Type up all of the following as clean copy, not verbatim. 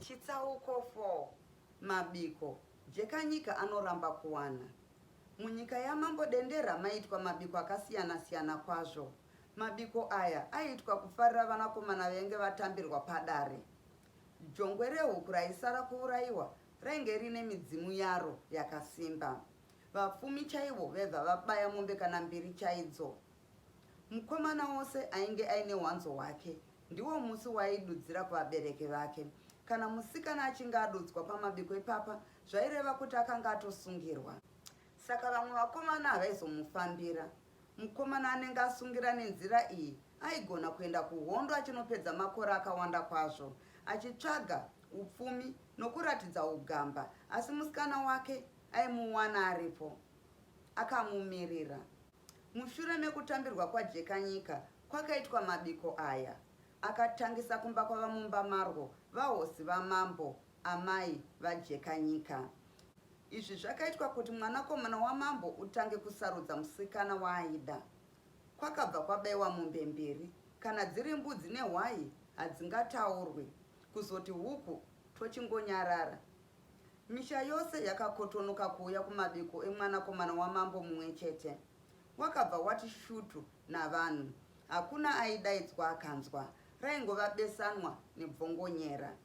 Chitsauko 4 Mabiko, Jekanyika anoramba kuwana. Munyika yaMambo Dendera maiitwa mabiko akasiyana-siyana kwazvo. Mabiko aya aiitwa kufarira vanakomana vainge vatambirwa padare. Jongwe rehuku raisara kuurayiwa rainge riine midzimu yaro yakasimba. Vapfumi chaivo vaibva vabaya mombe kana mbiri chaidzo. Mukomana wose ainge aine hwanzo hwake ndiwo musi waaidudzira kuvabereki vake. Kana musikana achinge adudzwa pamabiko ipapa zvaireva kuti akanga atosungirwa. Saka vamwe vakomana havaizomufambira. Mukomana anenge asungira nenzira iyi aigona kuenda kuhondo achinopedza makore akawanda kwazvo achitsvaga upfumi nokuratidza ugamba asi musikana wake aimuwana aripo akamumirira. Mushure mekutambirwa kwaJekanyika kwakaitwa mabiko aya, akatangisa kumba kwaVaMumbamarwo vahosi vamambo amai vaJekanyika. Izvi zvakaitwa kuti mwanakomana wamambo utange kusarudza musikana waaida. Kwakabva kwabaiwa mombe mbiri, kana dziri mbudzi nehwai hadzingataurwi, kuzoti huku tochingonyarara. Misha yose yakakotonoka kuuya kumabiko emwanakomana wamambo mumwe chete. Wakabva wati shutu navanhu. Hakuna aidaidzwa akanzwa. Raingova besanwa nebvongonyera.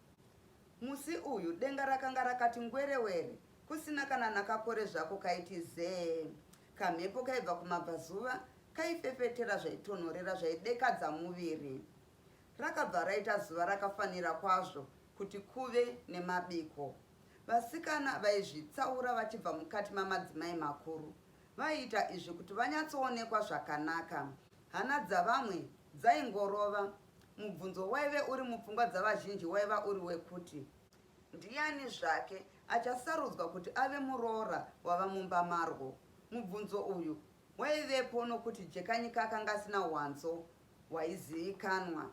Musi uyu denga rakanga rakati ngwerewere, kusina kana nakakore zvako kaiti zee. Kamhepo kaibva kumabvazuva kaifefetera zvaitonhorera zvaidekadza muviri. Rakabva raita zuva rakafanira kwazvo kuti kuve nemabiko. Vasikana vaizvitsaura vachibva mukati mamadzimai makuru. Vaiita izvi kuti vanyatsoonekwa zvakanaka. Hana dzavamwe dzaingorova. Mubvunzo waive uri mupfungwa dzavazhinji waiva uri wekuti, Ndiani zvake achasarudzwa kuti ave muroora waVaMumbamarwo? Mubvunzo uyu waivepo nokuti Jekanyika akanga asina hwanzo hwaizivikanwa.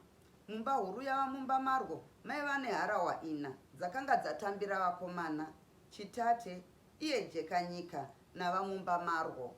Mumba huru yaVaMumbamarwo maiva neharahwa ina dzakanga dzatambira vakomana, Chitate, iye Jekanyika naVaMumbamarwo.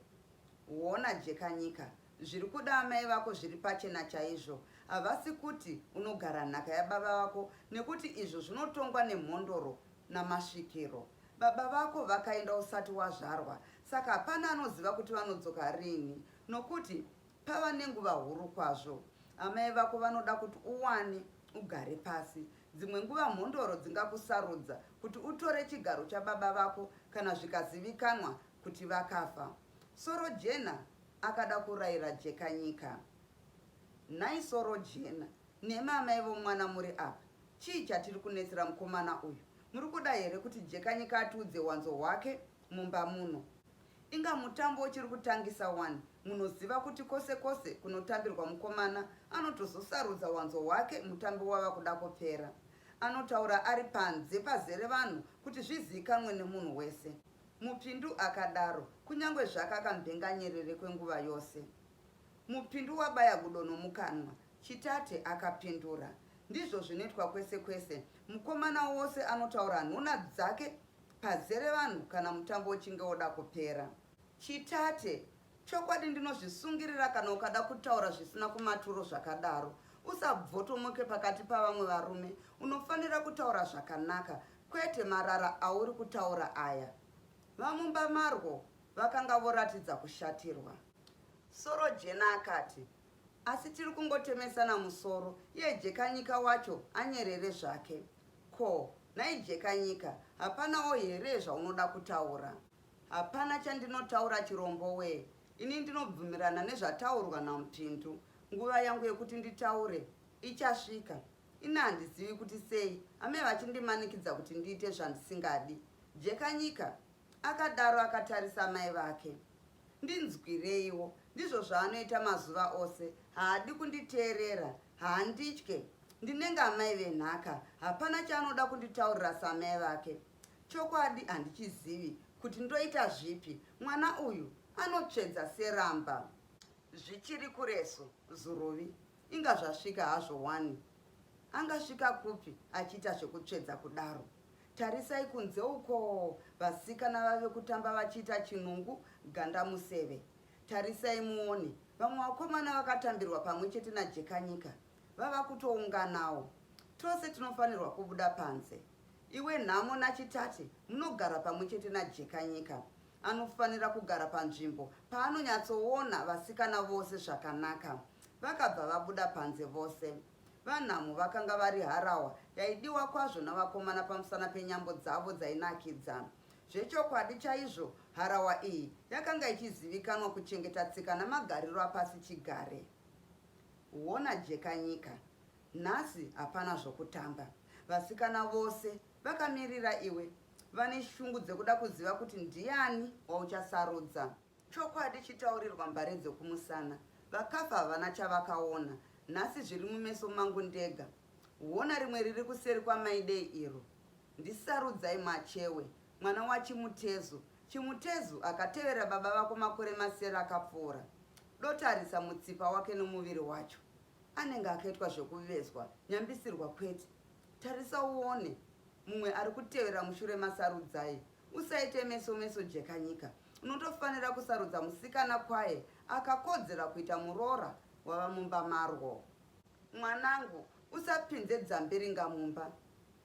Hona Jekanyika, zviri kuda amai vako zviri pachena chaizvo. Havasi kuti unogara nhaka yababa vako nekuti izvo zvinotongwa nemhondoro namasvikiro. Baba vako vakaenda usati wazvarwa saka hapana anoziva kuti vanodzoka rini nokuti Pava nenguva huru kwazvo. Amai vako vanoda kuti uwane ugare pasi. Dzimwe nguva mhondoro dzingakusarudza kuti utore chigaro chababa vako kana zvikazivikanwa kuti vakafa. Sorojena akada kurayira Jekanyika. Nhai Sorojena, nemi amai vomwana muri apa, chii chatiri kunetsera mukomana uyu? Muri kuda here kuti Jekanyika atiudze hwanzo hwake mumba muno? Inga mutambo uchiri kutangisa wani, munoziva kuti kose kose kunotambirwa mukomana anotozosarudza wanzo hwake mutambo wava kuda kupera. Anotaura ari panze pazere vanhu kuti zviziikanwe nemunhu wese. Mupindu akadaro kunyangwe zvake akambenga nyerere kwenguva yose. Mupindu wabaya gudo nomukanwa, Chitate akapindura. Ndizvo zvinoitwa kwese kwese, mukomana wose anotaura nhuna dzake pazere vanhu kana mutambo uchinge woda kupera. Chitate, chokwadi ndinozvisungirira kana ukada kutaura zvisina kumaturo zvakadaro. Usabvotomoke pakati pavamwe varume, unofanira kutaura zvakanaka kwete marara auri kutaura aya. Vamumba marwo vakanga voratidza kushatirwa. Sorojena akati, Asi tiri kungotemesana musoro, iye Jekanyika wacho anyerere zvake. Ko, nhai Jekanyika, hapanawo here zvaunoda kutaura? Hapana chandinotaura Chirombo wee. Ini ndinobvumirana nezvataurwa naMupindu. Nguva yangu yekuti nditaure ichasvika. Ini handizivi kuti sei amai vachindimanikidza kuti ndiite zvandisingadi. Jekanyika akadaro akatarisa amai vake. Ndinzwireiwo, ndizvo zvaanoita mazuva ose. Haadi kunditeerera. Haanditye. Ndinenge amai venhaka. Hapana chaanoda kunditaurira saamai vake. Chokwadi handichizivi kuti ndoita zvipi. Mwana uyu anotsvedza seramba. Zvichiri kuresu, Zuruvi. Inga zvasvika hazvo wani. Angasvika kupi achiita zvekutsvedza kudaro? Tarisai kunze ukoo vasikana vave kutamba vachiita chinungu gandamuseve. Tarisai muone vamwe vakomana vakatambirwa pamwe chete naJekanyika vava kutounganawo. Tose tinofanirwa kubuda panze. Iwe Nhamo naChitate munogara pamwe chete naJekanyika. Anofanira kugara panzvimbo paanonyatsoona vasikana vose zvakanaka. Vakabva vabuda panze vose. VaNhamo vakanga vari harahwa yaidiwa kwazvo navakomana pamusana penyambo dzavo dzainakidza. Zvechokwadi chaizvo harahwa iyi yakanga ichizivikanwa kuchengeta tsika namagariro apasi chigare. Hona Jekanyika, nhasi hapana zvokutamba. Vasikana vose vakamirira iwe. Vane shungu dzekuda kuziva kuti ndiani wauchasarudza. Chokwadi chitaurirwa mbare dzekumusana. Vakafa havana chavakaona. Nhasi zviri mumeso mangu ndega. Hona rimwe riri kuseri kwaMaidei iro. NdiSarudzai Machewe, mwana waChimutezu. Chimutezu akatevera baba vako makore masere akapfuura. Dotarisa mutsipa wake nomuviri wacho. Anenge akaitwa zvekuvezwa, nyambisirwa kwete. Tarisa uone mumwe ari kutevera mushure maSarudzai. Usaite meso meso Jekanyika. Unotofanira kusarudza musikana kwaye akakodzera kuita muroora wava mumba marwo. Mwanangu, usapinze dzambiringa mumba.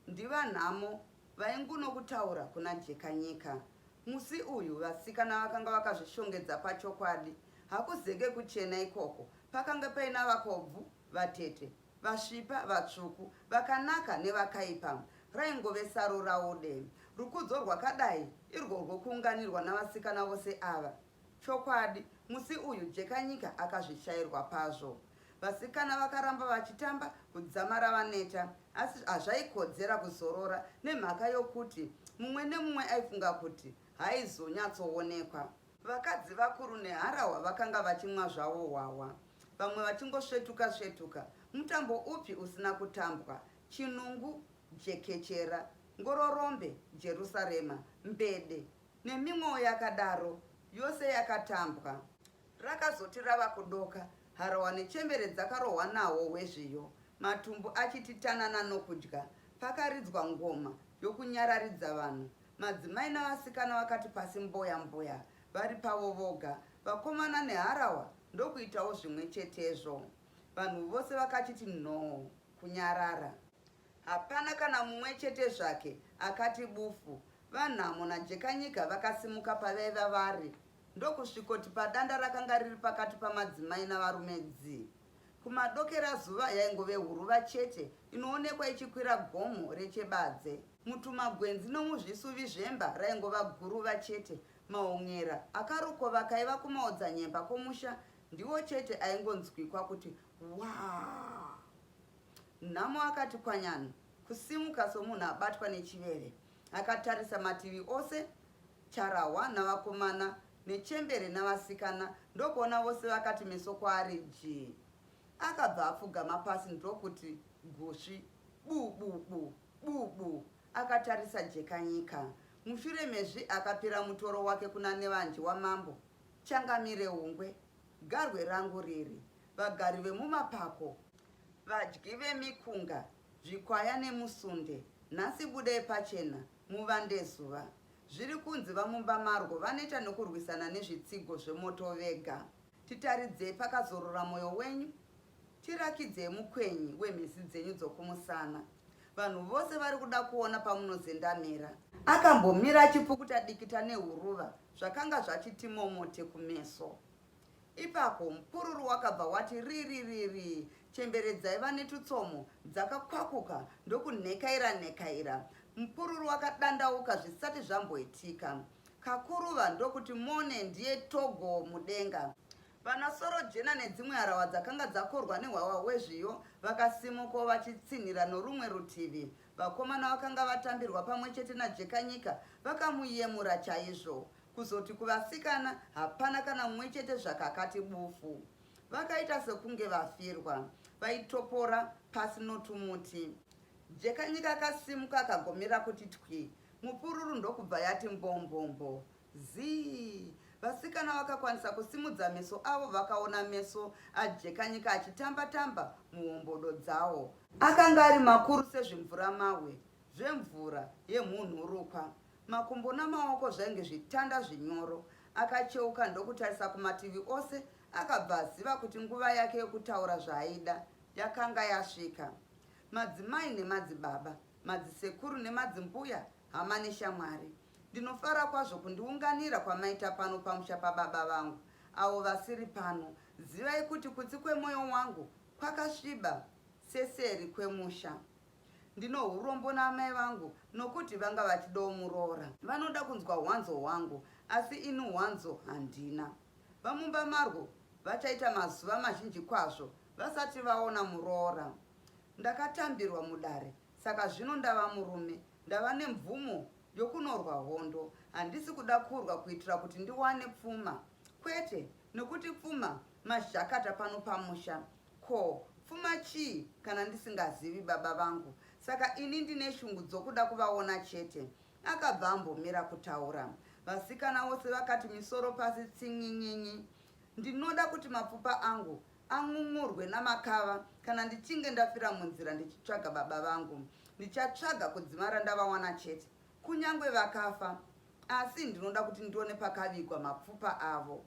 NdiVaNhamo vaingunokutaura kuna Jekanyika. Musi uyu vasikana vakanga vakazvishongedza pachokwadi. Hakuzenge kuchena ikoko. Pakanga paina vakobvu, vatete, vasvipa, vatsvuku, vakanaka nevakaipa. Raingove saruraude. Rukudzo rwakadai irwo rwokuunganirwa navasikana vose ava. Chokwadi, musi uyu Jekanyika akazvishairwa pazvo. Vasikana vakaramba vachitamba kudzamara vaneta, asi hazvaikodzera kuzorora nemhaka yokuti mumwe nemumwe aifunga kuti haizonyatsoonekwa. Vakadzi vakuru neharahwa vakanga vachimwa zvavo hwahwa, vamwe vachingosvetuka-svetuka. Mutambo upi usina kutambwa? Chinungu, jekechera, ngororombe, Jerusarema, mbede, nemimwewo yakadaro, yose yakatambwa. Rakazoti rava kudoka, harahwa nechembere dzakarohwa nahwo hwezviyo, matumbu achiti tanana nokudya. Pakaridzwa ngoma yokunyararidza vanhu. Madzimai navasikana vakati pasi mboya mboya vari pavo voga, vakomana neharahwa ndokuitawo zvimwe chetezvo. Vanhu vose vakachiti nhoo kunyarara. Hapana kana mumwe chete zvake akati bufu. VaNhamo naJekanyika vakasimuka pavaiva vari ndokusvikoti padanda rakanga riri pakati pamadzimai navarume dzi. Kumadokerazuva yaingove huruva chete inoonekwa ichikwira gomo reChebadze. Mutumagwenzi nomuzvisuvi zvemba raingova guruva chete. Mahon'era akarukova kaiva kumaodzanyemba kwomusha ndiwo chete aingonzwikwa kuti waa. Nhamo akati kwanyanu kusimuka somunhu abatwa nechiveve. Akatarisa mativi ose Charahwa navakomana nechembere navasikana ndokuona vose vakati meso kwaari jii. Akabva apfugama pasi ndokuti gusvi bu bu bu bu bu akatarisa Jekanyika. Mushure mezvi akapira mutoro wake kuna nevanji wamambo Changamire Hungwe, garwe rangu riri, vagari vemumapako, vadyi vemikunga, zvikwaya nemusunde, nhasi budai pachena muvande zuva. Zviri kunzi vamumba marwo vanoita nokurwisana nezvitsigo zvemoto vega. Titaridzei pakazorora moyo wenyu, tirakidzei mukwenyi wemhezi dzenyu dzokumusana. Vanhu vose vari kuda kuona pamunozendamira. Akambomira achipukuta dikita nehuruva zvakanga zvachiti momote kumeso. Ipapo mupururu wakabva wati ririririi, chembere dzaiva netutsomo dzakakwakuka ndokunhekaira nhekaira. Mupururu wakadandauka zvisati zvamboitika. Kakuruva ndokuti mone ndiye togo mudenga. Vanasorojena nedzimwe harahwa dzakanga dzakorwa nehwahwa hwezviyo vakasimukawo vachitsinhira norumwe rutivi. Vakomana vakanga vatambirwa pamwe chete naJekanyika vakamuyemura chaizvo. Kuzoti kuvasikana hapana kana mumwe chete zvakakati bufu. Vakaita sekunge vafirwa. Vaitopora pasi notumuti. Jekanyika akasimuka akagomera kuti twi. Mupururu ndokubva yati mbombombo. Zii. Vasikana vakakwanisa kusimudza meso avo vakaona meso aJekanyika achitamba tamba muhombodo dzawo. Akanga ari makuru sezvimvuramahwe zvemvura yemhunhurukwa. Makumbo namaoko zvainge zvitanda zvinyoro. Akacheuka ndokutarisa kumativi ose akabva aziva kuti nguva yake yokutaura zvaaida yakanga yasvika. Madzimai nemadzibaba. madzisekuru nemadzimbuya, hama neshamwari. Ndinofara kwazvo kundiunganira kwamaita pano pamusha pababa vangu, avo vasiri pano. Zivai kuti kutsi kwemoyo wangu kwakasviba seseri kwemusha. Ndinohurombo naamai vangu nokuti vanga vachidawo muroora. Vanoda kunzwa hwanzo hwangu asi ini hwanzo handina. Vamumba marwo vachaita mazuva mazhinji kwazvo vasati vaona muroora. Ndakatambirwa mudare saka zvino ndava murume, ndava nemvumo yokunorwa hondo. Handisi kuda kurwa kuitira kuti ndiwane pfuma. Kwete, nokuti pfuma mazhakata pano pamusha. Ko, pfuma chii kana ndisingazivi baba vangu? Saka ini ndine shungu dzokuda kuvaona chete. Akabva ambomira kutaura. Vasikana vose vakati misoro pasi tsin'in'in'i. Ndinoda kuti mapfupa angu an'un'urwe namakava kana ndichinge ndafira munzira ndichitsvaga baba vangu. Ndichatsvaga kudzimara ndavawana chete, kunyange vakafa. Asi ndinoda kuti ndione pakavigwa mapfupa avo.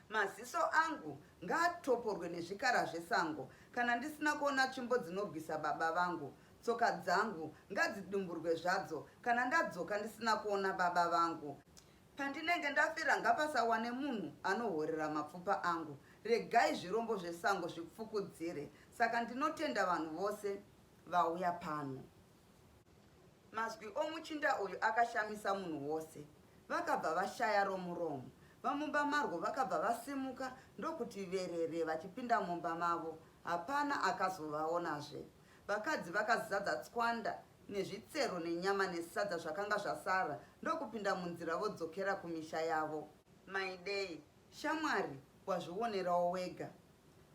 Maziso angu ngaatoporwe nezvikara zvesango kana ndisina kuona tsvimbo dzinorwisa baba vangu. Tsoka dzangu ngadzidumburwe zvadzo kana ndadzoka ndisina kuona baba vangu. Pandinenge ndafira ngapasawane munhu anohorera mapfupa angu. Regai zvirombo zvesango zvipfukudzire. Saka ndinotenda vanhu vose vauya pano. Mazwi omuchinda uyu akashamisa munhu wose. Vakabva vashaya romuromo. Vamumba marwo vakabva vasimuka ndokuti verere vachipinda mumba mavo. Hapana akazovaonazve. Vakadzi vakazadza tswanda nezvitsero nenyama nesadza zvakanga zvasara ndokupinda munzira vodzokera kumisha yavo. Maidei, shamwari wazvionerawo wega.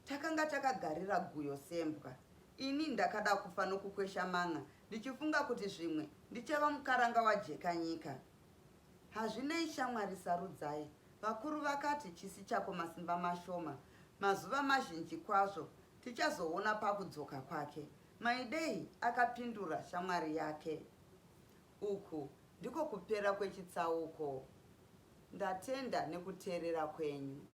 Takanga takagarira guyo sembwa. Ini ndakada kufa nokukwesha man'a ndichifunga kuti zvimwe ndichava mukaranga waJekanyika. Hazvinei shamwari Sarudzai, vakuru vakati chisi chako masimba mashoma. Mazuva mazhinji kwazvo tichazoona pakudzoka kwake. Maidei akapindura shamwari yake. Uku ndiko kupera kwechitsauko. Ndatenda nekuteerera kwenyu.